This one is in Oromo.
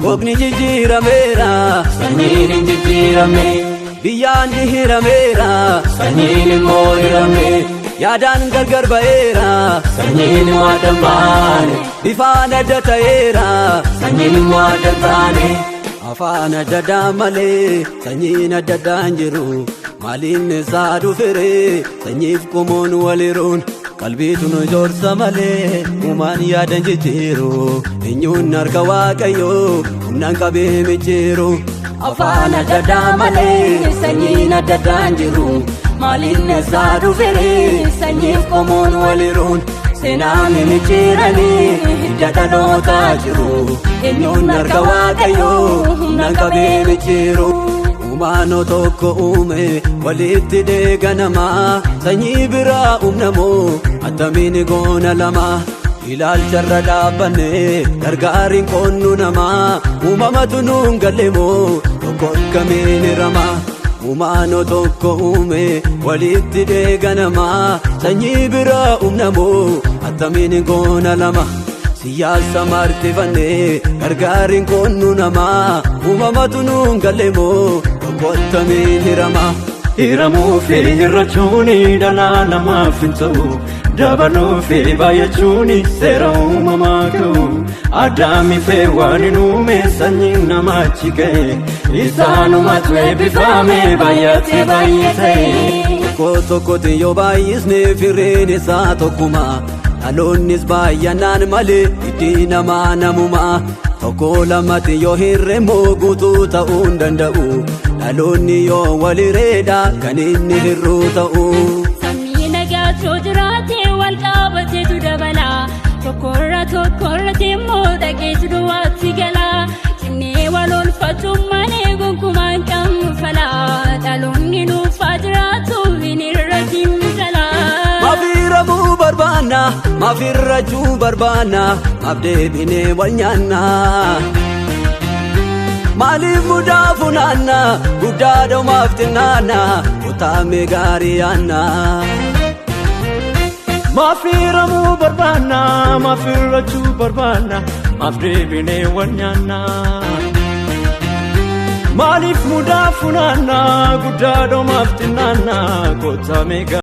Googni jijjiirameera, Sanyiin hin jijjiiramne. Biyyaan ni hirameera, Sanyiin immoo hiramne. Yaadaan gargar ba'eera, Sanyiin immoo adda hin baane. Bifaan adda ta'eera, Sanyiin immoo adda hin taane. Afaan adda addaa malee sanyiin adda addaan jiru. Maaliin isaa dhufere sanyiif qomoon waliruun? Qalbiitu nu joorsa malee uumaan yaadan jijjiiru. Eenyuun harka Waaqayyoo humnaan qabee micciiru? Afaan adda addaa malee sanyiin adda addaan jiru. Maaliin isaa dhufere sanyiif qomoon waliruun? Seenaa mimicciiranii hidda dhalootaa jiru. Eenyuun harka Waaqayyoo humnaan qabee micciiru? Uumaanoo tokko uume walitti deega namaa, sanyii biraa uumnamoo attamiin goona lama? Ilaalcharra dhaabbanne gargaariin qoonnu namaa, uumamatu nuun gallemoo tokko akkamiin hirama? Uumaanoo tokko uume walitti deega namaa, sanyii biraa uumnamoo attamiin goona lama? Siyaasa martifannee gargaariin qoonnu namaa, uumamatu nuun gallemoo tokko attamiin hirama? Hiramuu fi hirrachuun dhala namaaf hin ta'u. Dabaluu fi baay'achuun seera uumamaa ka'u. Addaami fee waan hin uume sanyiin namaachi ga'e. Isaanumatu eebbifame baay'atee baay'ee. Tokko tokkotti yoo baay'isne firreen isaa tokkuma. Dhaloonnis baay'anaan malee hiddi namaa namuma. Tokko lamatti yoo hirreemmoo guutuu ta'uu hin danda'u. Dhaloonni yoo walireedha kan inni hir'uu ta'u. Sabni nagaachoo jiraate wal qabateetu dabala. Tokkorra tokkorratti immoo dhaqeetu duwwaatti gala. Cimnee wal oolfachuun malee gonkumaan qabnu fala. Dhaloonni nuufaa jiraatu hin irratti jala. Maaf hiramuu barbaanna? Maaf hirrachuu barbaanna? Maaf deebinee wal nyaanna? Maaliif mudaa funaanna? Guddaa dhoomaaf xinnaanna? Kutaamee gaarii yaanna. Maaf hiramuu barbaanna? Maaf hirrachuu barbaanna? Maaf deebinee wal nyaanna? Maaliif mudaa funaanna? Guddaa dhoomaaf xinnaanna? Kottaa meeqa.